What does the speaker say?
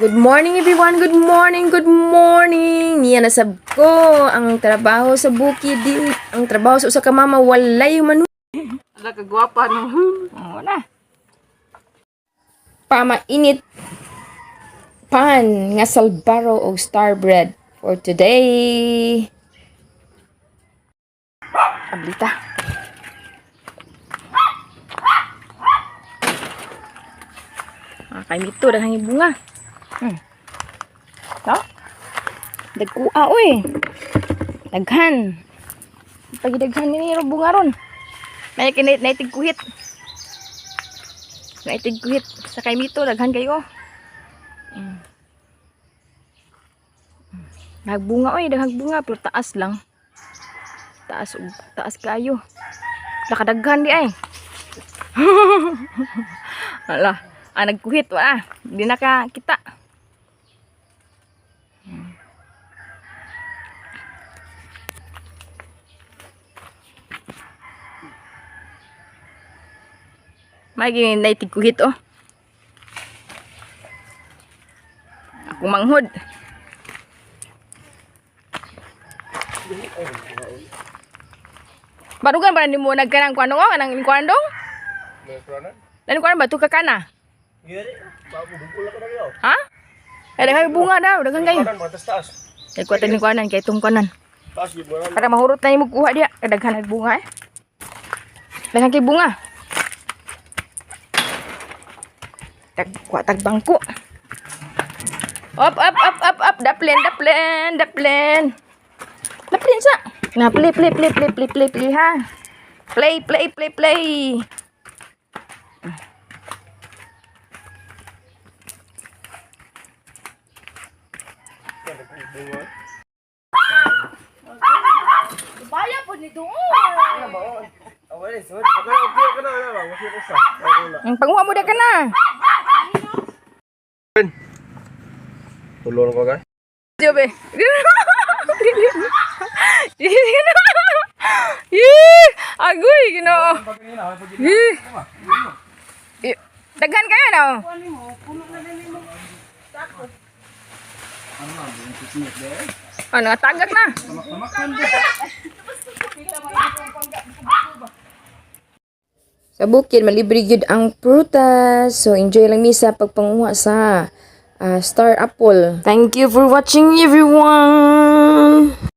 Good morning, everyone. Good morning. Good morning. Niya nasab ko ang trabaho sa bukid din. Ang trabaho sa usa ka mama walay manu. Ala kagwapa no. Oo na. Pamainit pan nga salbaro og star bread for today. Ablita. Ah, kay mito daghang bunga. To? Dagkua oy. Daghan. Pagidaghan ni ro bunga ron. May kinait naitig kuhit. Naitig kuhit sa kay mito daghan kayo. Nagbunga oy, daghang bunga pero taas lang. Taas ug taas kayo. Nakadaghan di ay. Ala, ah, nagkuhit wa. Di na ka kita. May gini naitig kuhit oh. Ako manghod. Barugan ba nimo nagkanang kuano ko kanang kuandong? Dan kuan ba tu ka kana? Ha? Eh daghang bunga daw, daghang kayo. Kay kuan ni kuanan kay tong kuanan. Para mahurot na imo kuha diha, kay daghan ang bunga eh. Daghan kay bunga. Tag kuha tag bangko. Up up up up up, daplen daplen daplen. Daplen sa. Na play play play play play play play ha. Play play play play. Baya po ni doon. Ang panguha mo da ka na. Tulong ko kay. Jobe. Ih, agoy Ginoo. Ih. Ih, daghan kayo na. Oh. Ano, tagak na. Sa bukid, malibre gyud ang prutas. So, enjoy lang mi sa pagpanguha sa star apple. Thank you for watching, everyone!